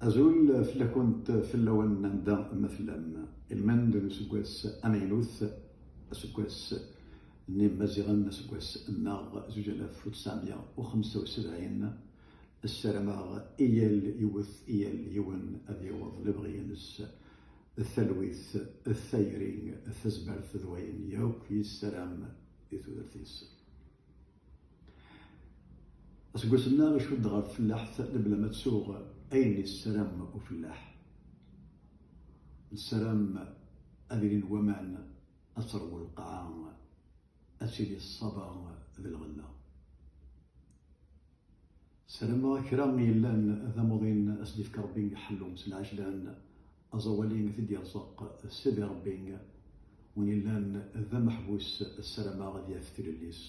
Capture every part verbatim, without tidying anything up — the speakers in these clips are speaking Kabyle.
Azul fell-akent, fell-awen, anda ma tellam. Ilmend n useggas amaynut, aseggas n Imaziɣen, aseggas nneɣ zuǧ alaf u tesɛemya u xemsa u sebɛin, ssarameɣ i yal yiwet, i yal yiwen ad yaweḍ lebɣi-ines, d talwit, d tayri, d tazmert, d wayen yakk yessaram di tudert-is. Aseggas-nneɣ icudd ɣer tfellaḥt, lebla ma ttuɣ ayen yessaram ufellaḥ. Nessaram ad ilin waman, ad terwu lqaɛa, ad tili ṣṣaba d lɣella. Ssarameɣ kra i yellan d amuḍin, ad s-d-ifk Rebbi ḥellu s lɛejlan, aẓawali i t-id-yerẓeq Sidi Rebbi, win yellan d ameḥbus, ssarameɣ ad yaf tilelli-s,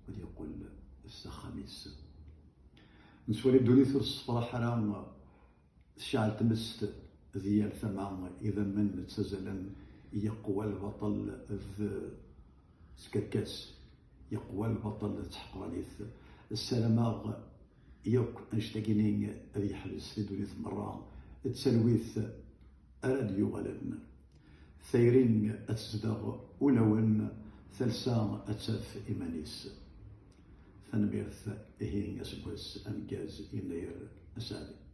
ad yeqqel s axxam-is. Nettwali ddunit ur tessefraḥ ara, tecɛel tmest di yal tama, idammen ttazzalen, yeqwa lbaṭel d tkerkas, yeqwa lbaṭel d tḥeqranit. Ssarameɣ yakk annect-agi-nni ad yeḥbes di ddunit merra, d talwit ara d-yuɣalen. Tayri ad tezdeɣ ulawen, talsa ad taf iman-is. Tanemmirt, ihi aseggas ameggaz, yennayer aseɛdi.